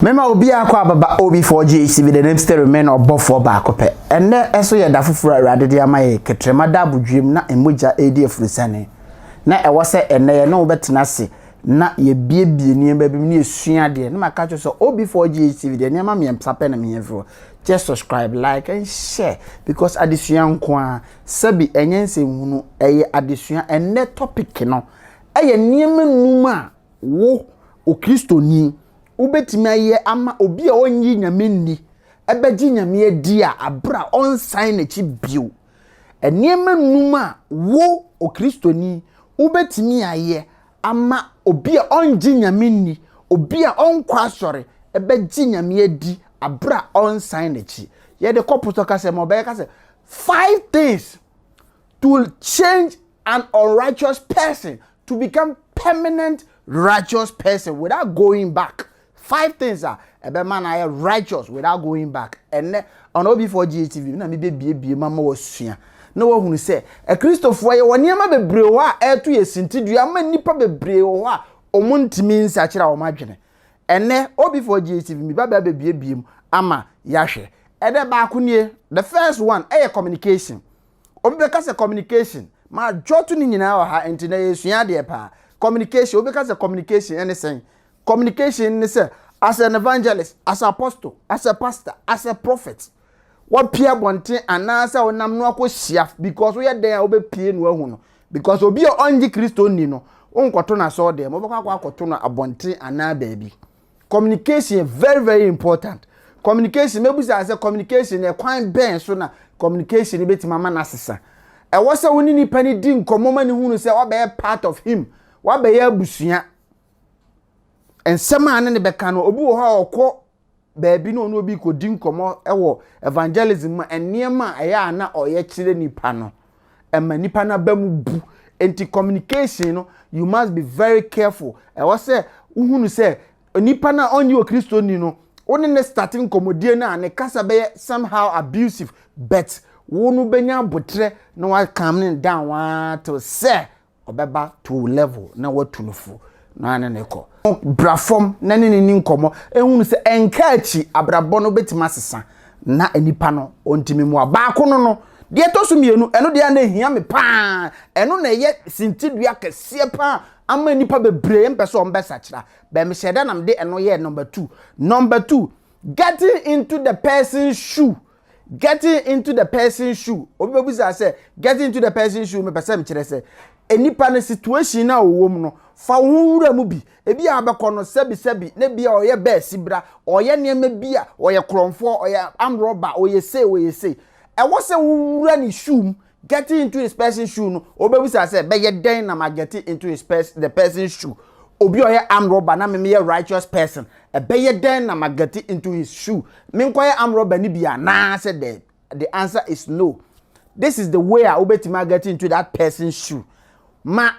Mema obiara kɔ ababa OB4GHTV, the name still remain ɔbɔfoɔ baako pɛ. Ɛnnɛ ɛso yɛ da foforɔ a Awurade de ama yɛ kɛtrɛma da abodwiem na mmogya redi afurusane. Na ɛwɔ sɛ ɛnnɛ yɛne wo bɛtena ase na yɛbiebie nneɛma bi mu na yɛsua adeɛ. Na maka kyerɛ sɛ OB4GHTV deɛ nneɛma mmiɛnsa pɛ na mehia firi hɔ. Just subscribe, like and share because adesua nko ara sɛbi ɛnyɛ nsɛnhunu ɛyɛ adesua. Ɛnnɛ topic no ɛyɛ nneɛma num a wo Okristoni wobɛtumi ayɛ ama obi a ɔnnye Nyame nni bɛgye Nyame adi a aberɛ a ɔnsan n'akyi bio. Nneɛma num a wo Okristoni wobɛtumi ayɛ ama obi a ɔngye Nyame nni, obi a ɔnkɔ asɔre bɛgye Nyame adi aberɛ a ɔnsan n'akyi. Yɛde kɔ potɔ kasa mu a ɔbɛka sɛ five things to change an unrighteous person to become permanent righteous person without going back. Five things a ɛbɛma no ayɛ righteous without going back. Ɛnnɛ on OB4 GHTV na mebɛbiebie mu ama wasua na wahunu sɛ Akristofoɔ yɛwɔ nneɛma bebree wɔ hɔ a ɛreto yɛ sintidua ama nnipa bebree wɔ hɔ a wɔn ntumi nsakyera wɔn adwene. Ɛnnɛ OB4 GHTV meba bɛ abɛbiebie mu ama yɛahwɛ. Ɛdɛ baako nie, the first one ɛyɛ communication. Obi bɛka sɛ communication, ma dwɔto ne nyinaa wɔ ha nti na yɛsua adeɛ paa. Communication, obi bɛka sɛ communication ɛne sɛn? Communication ne sɛ as an evangelist, as an apostle, as a pastor, as a prophet, wapie abɔnten anaasɛ wonam no akɔhyia because woyɛ dɛn a wobɛpie no ahu no because obi a ɔngye Kristo nni no, wonkɔto no asɔɔdan mu, wobɛkɔ akɔ akɔto no abɔnten anaa baabi. Communication yɛ very very important. Communication, mɛbusa sɛ communication ɛkwan bɛn so na communication bɛtumi ama no asesa. Ɛwɔ sɛ wo ne nipa no di nkɔmmɔ ma ne hunu sɛ wabɛyɛ part of him, wabɛyɛ abusua. Nsɛm a ne ne bɛka no, obi wɔ hɔ a ɔkɔ baabi na ɔne obi kɔdi nkɔmmɔ wɔ evangelism mu, nneɛma a ɛyɛ a na ɔyɛ kyerɛ nipa no, ɛma nipa no aba mu bu. Nti communication no, you must be very careful. Ɛwɔ sɛ wohunu sɛ nipa no a ɔnyɛ Okristoni no, wo ne ne start nkɔmmɔdie no a ne kasa bɛyɛ somehow abusive, but wo no bɛnya abotrɛ na wa calm ne down waa till sɛ ɔbɛba to level na watu no fo na ne ne kɔ. Bra fam na ne ne ni nkɔmmɔ ehunu sɛ ɛnka akyi abrabɔ no bɛtumi asesa na nipa no ɔntumi mu a baako no no deɛ ɛtɔ so mmienu ɛno deɛ na ehia me paa ɛno na ɛyɛ sintidua kɛseɛ paa ama nipa bebree mpɛ sɛ ɔmo bɛsakyera bɛnhyɛ dɛ nam de ɛno yɛ number two. Number two, getting into the person's shoe. Getting into the person's shoe. Obi bɛ bisa sɛ getting into the person's shoe, mepɛ sɛ mekyerɛ sɛ nipa no situation na ɔwɔ mu no, fa wo ho wura mu bi. Ebi a abɛkɔ no sɛbi sɛbi ne bi a ɔyɛ bɛɛsi bra, ɔyɛ nneɛma bi a ɔyɛ korɔmfoɔ, ɔyɛ amrɔba, ɔyɛ sei, ɔyɛ sei, ɛwɔ sɛ wowura ne shoe mu. Getting into his person's shoe no, obɛbisa sɛ bɛyɛ dɛn na ma get into his person the person's shoe? Obi a ɔyɛ amrɔba na me yɛ righteous person, ɛbɛyɛ dɛn na ma get into his shoe? Me nkɔyɛ amrɔba ni bi anaasɛ the answer is no. This is the way a wobɛtumi get into that person's shoe. Ma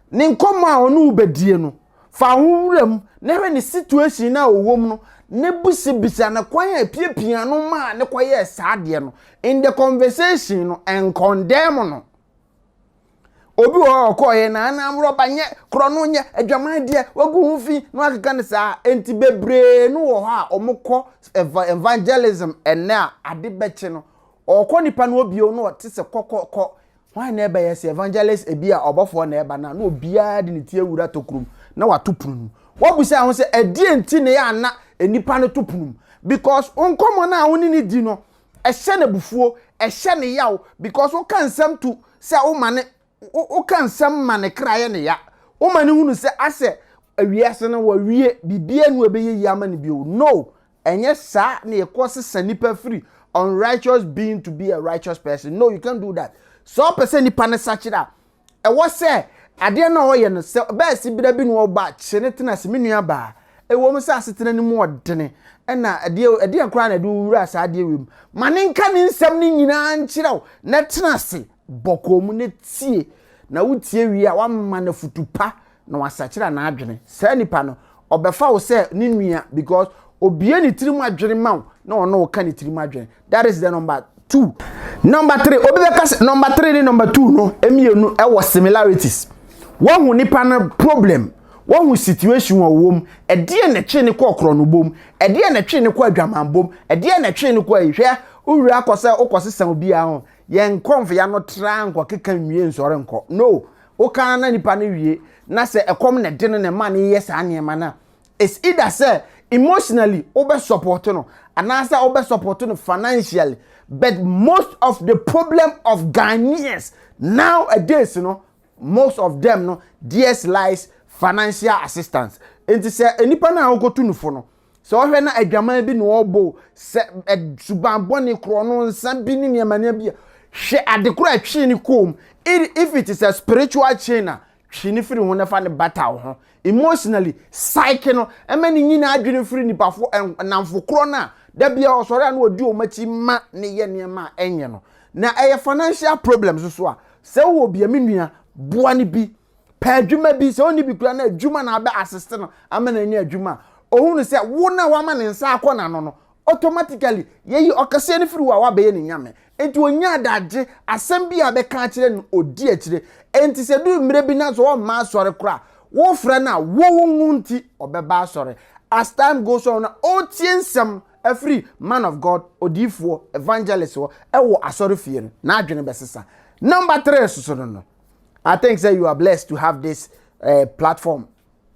ne nkɔmɔ a ɔno wobɛdie no, fa ho wura mu na hwɛ ne situation na ɔwɔ mu no ne bisabisa ne kwan a epiapia no maa ne kɔyɛɛ saa adeɛ no. In the conversation no, ɛn condemn no. Obi wɔ hɔ ɔkɔɔyɛ na anam rɔba nyɛ korɔ no nyɛ adwaman deɛ wagu ho fi na wakeka ne saa. Nti bebree no wɔ hɔ a wɔn kɔ evangelism ɛnɛ a ade bɛkye no ɔkɔ nipa no obio no ɔte sɛ kɔkɔkɔ hwan na ɛbɛyɛ sɛ evangelist ebi a ɔbɔfoɔ na ɛba na na obiara de ne ti awura tokurom na wato pono mu. Wɔbusa ho sɛ ɛdeɛ nti na yɛ ana nipa no to pono mu? Because nkɔmɔ no a wɔne ne di no ɛhyɛ n'abufuo, ɛhyɛ ne yaw, because woka nsɛm to sɛ woma ne woka nsɛm ma ne kra yɛ ne ya, woma ne hunu sɛ asɛ awiase no wɔwie biribiara nu ɛbɛyɛ yie ama ne bio no. Ɛnyɛ saa na yɛkɔ sesa nipa firi unrighteous being to be a righteous person. No, you can't do that. Sɛ ɔpɛ sɛ nipa no sakyera a, ɛwɔ sɛ adeɛ no a ɔyɛ no sɛ bɛɛsi bira bi na ɔba kye ne tena ase. Me nua baa, ɛwɔ mu sɛ asetena no mu ɔdene ɛna ɛdeɛ ɛdeɛ koraa na ɛde wura saa adeɛ wɔ mu, ma ne nka ne nsɛm no nyinaa nkyerɛ wo na tena ase bɔkɔɔ mu ne tie. Na wotie wie a, wama no futu pa na wasakyera n'adwene. Saa nipa no ɔbɛfa wo sɛ ne nua because obie ne tirim adwene ma wo na ɔno wo ka ne tirim adwene. That is the number two. Number three, obi bɛka sɛ number three ne number two no mmienu ɛwɔ similarities. Wɔhu nipa no problem. Woahu situation a ɔwɔ mu. Ɛdeɛn na ɛtwee no kɔɔ korɔnobɔ mu? Ɛdeɛn na ɛtwee no kɔɔ adwamanbɔ mu? Ɛdeɛn na ɛtwee no kɔɔ ayi? Hwɛ, wowura akɔ sɛ wokɔsesa obiara ho. Yɛn nkɔmfo ano tra nkɔkeka nwie nsɔre nkɔ. No. Woka na nipa no wie, na sɛ ɛkɔm na ɛde no na ɛma no yɛ saa nneɛma no a, it's either sɛ emotionally wobɛ support no anaasɛ wobɛ support no financially. But most of the problem of Ghanaians nowadays no, most of them no, theirs lies financial assistance. Nti sɛ nipa no a wokɔtu no fo no, sɛ ɔhwɛ na adwaman bi na ɔbɔ, sɛ suban bɔne korɔ no, nsa bi ne nneɛma nneɛma bi a, hwɛ ade korɔ a ɛtwee ne kɔn mu. If it is a spiritual chain a, twe ne firi ho na fa ne bata wo ho emotionally. Psyche no ɛma ne nyinaa adwene firi nipafo nnamfo korɔ no a da bia ɔsɔre a na ɔdi wɔn akyi ma ne yɛ nneɛma a ɛnyɛ no. Na ɛyɛ financial problems so a, sɛ wowɔ bia, me nua, boa ne bi pɛ adwuma bi. Sɛ ɔnni bi kura na adwuma na abɛ assist no ama na anya adwuma a, ohun sɛ wo na wama ne nsa akɔ n'ano no, automatically yɛyi ɔkɛseɛ no firi hɔ a, wabɛyɛ ne nyame. Nti onya adagye asɛm bi a bɛka akyerɛ no, odi akyire. Nti sɛ du mmerɛ bi na so ɔmma asɔre kora, wofrɛ no a, wowo hu nti ɔbɛba asɔre. As time goes on na ɔtie nsɛm afiri man of God, odiifoɔ, evangelist hɔ ɛwɔ asɔre fie no, n'adwene bɛsesa. Number three soso no, I think say you are blessed to have this platform.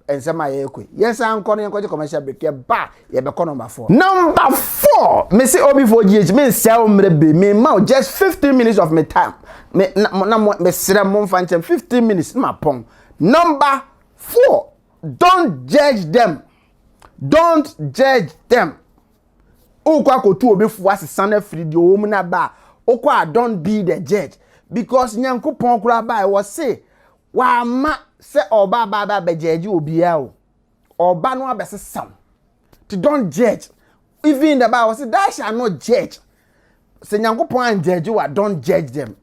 Nsɛm a yɛrekɔ yi, yɛnsan nkɔ no, yɛnkɔgye commercial break. Yɛba, yɛbɛkɔ number four. Number four, me se obi for gh me nsɛw mmerɛ bi me ma just 15 minutes of my time. Me na na mo mesrɛ mo mfa nkyɛn 15 minutes na ma pɔn. Number four, don't judge them, don't judge them. Wokɔ akɔtu obi fo asesa no afiri deɛ ɔwɔ mu no aba a, wokɔ a, don't be the judge, because Nyankopɔn koraa ba a, ɛwɔ se wama sɛ ɔba aba aba abɛgyɛgye obiara o, ɔba no abɛsesa wo. To don't judge. Even in the Bible say, "Thou shall not judge." Sɛ Nyankopɔn angyɛgye wa, don't judge them.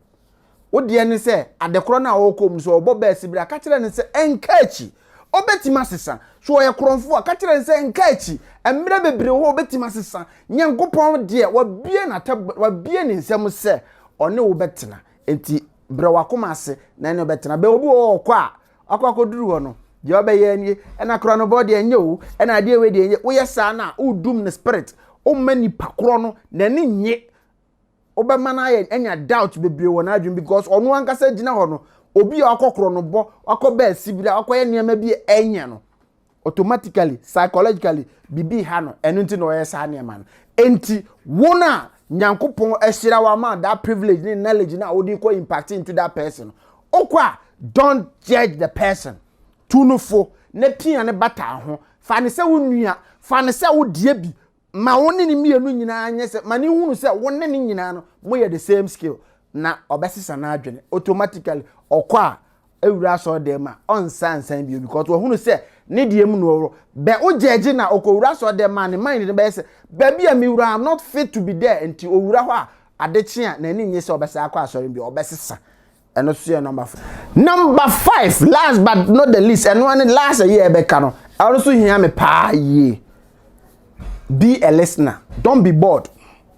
Wo deɛ ne sɛ adekorɔ no a wɔkɔ mu sɛ ɔbɔ bɛɛsi bi a, ka kyerɛ no sɛ ɛnka akyi, ɔbɛtumi asesa. So ɔyɛ korɔmfo a, ka kyerɛ no sɛ nka akyi, mmerɛ bebree hɔ ɔbɛtumi asesa. Nyankopɔn deɛ, wabie n'ata, wabie ne nsɛm sɛ ɔne wo bɛtena. Nti brɛ wakoma ase na ɛne bɛtena. Bɛ obi wɔ hɔ ɔkɔ a, akɔ akɔduru hɔ no, deɛ ɔbɛyɛ nie, ɛna korɔ no bɔ deɛ nyɛ o, ɛna adeɛ wei deɛ nyɛ. Woyɛ saa na wodum ne spirit, womma nipa korɔ no n'ani nye, wobɛma no ayɛ anya doubt bebree wɔ n'adwene, because ɔno ankasa gyina hɔ no, obi a wakɔ korɔ no bɔ, wakɔ bɛɛ sibiri a, wakɔyɛ nneɛma bi a ɛnyɛ no, automatically, psychologically, bibi ha no. Ɛno nti na ɔyɛ saa nneɛma no. Nti wɔn a Nyankopɔn ahyira wa ma that privilege ne knowledge na wode kɔ impact into that person, okɔ a, don't judge the person. Tu no fo na pia ne bata ho. Fa ne sɛ wo nua, fa ne sɛ wo deɛ bi ma wo ne ne mmienu nyinaa nyɛ sɛ ma ne hunu sɛ wo ne ne nyinaa no moyɛ the same skill, na ɔbɛsesa n'adwene automatically. Ɔkɔ a, ewura asɔre dɛm a, ɔnsa nsan bio, because wɔhunu sɛ ne deɛ mu na ɔwɔ bɛ. O gyɛgye na ɔkɔwura asɔre dɛm a, ne mind ne bɛyɛ sɛ baabi a miwura, I'm not fit to be there. Nti owura hɔ a, adekye a, n'ani nye sɛ ɔbɛsa akɔ asɔre bi, ɔbɛsesa. Ɛno so yɛ number four. Number five, last but not the least, ɛno ne last ɛyɛ ɛbɛka no, ɛno nso hia me paa yie. Be a listener, don't be bored.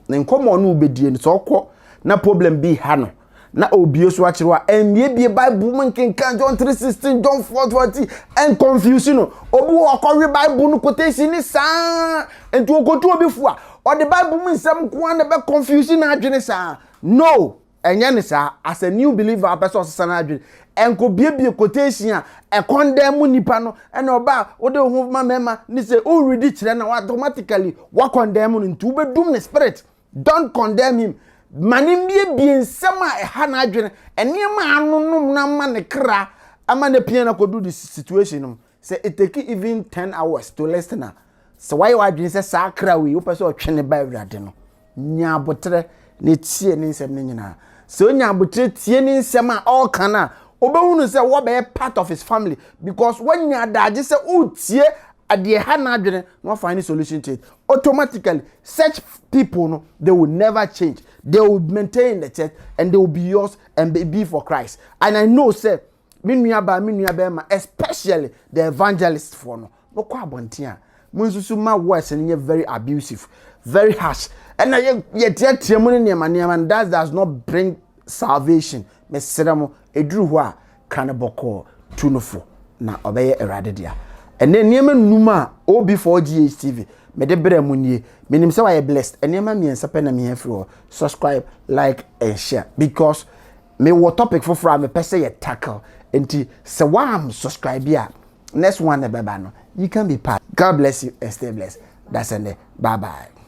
Ne nkɔmɔ no wobɛdie no, sɛ ɔkɔ na problem bi ha no na obie so akyerɛ wa, ɛmmiebie Bible mu nkenkan John 3:16, John 4:40, ɛnconfuse no. Obi wɔ ɔkɔwe Bible no quotation ne saa, nti okotu obi fo a, ɔde Bible mu nsɛm nko ara na bɛ confuse n'adwene saa. No, ɛnyɛ ne saa. As a new believer apɛ sɛ ɔsesa n'adwene, ɛnkɔ quotation a ɛcondemn mu nipa no. Ɛna ɔba a wode wo ho ma mmarima ne sɛ woredi kyerɛ na automatically wakɔndɛn mu no, nti wobɛdum ne spirit. Don't condemn him. Ma ne mmiebie nsɛm a ɛha n'adwene, nneɛma a anonom no ama ne kra ama ne pia no akɔdu the situation no. Sɛ it take even 10 hours to listen a, sɛ wayɛ w'adwene sɛ saa kra wei wopɛ sɛ ɔtwe ne ba Awurade no, nya abotrɛ na tie ne nsɛm no nyinaa. Sɛ onya abotrɛ tie ne nsɛm a ɔreka no a, obɛhunu sɛ wɔbɛyɛ part of his family, because wanya adagye sɛ wotie adeɛ ha n'adwene na wafind solution to it. Automatically, such people no, they will never change. They will maintain the church and they will be yours and be for Christ. And I know say me nua baa, me nua bɛrima, especially the evangelist for no, mokɔ abɔnten a, mo nso ma words no nyɛ very abusive, very harsh, ɛna yɛ yɛteatea mu ne nneɛma nneɛma no. That does not bring salvation. Mesrɛ mo, eduru hɔ a, ka ne bɔkɔɔ, tu no fo. na ɔbɛyɛ Awurade dea. Ɛnɛ nneɛma nnum a OB4GHTV mede brɛ mu nie. Menim sɛ wayɛ blessed. Nneɛma mmiɛnsa pɛ na mehia firi hɔ. Subscribe, like and share because mewɔ topic foforɔ a mepɛ sɛ yɛ tackle. Nti sɛ woam subscribe a next one na ɛbɛba no you can be part. God bless you and stay blessed. That's it. Bye bye.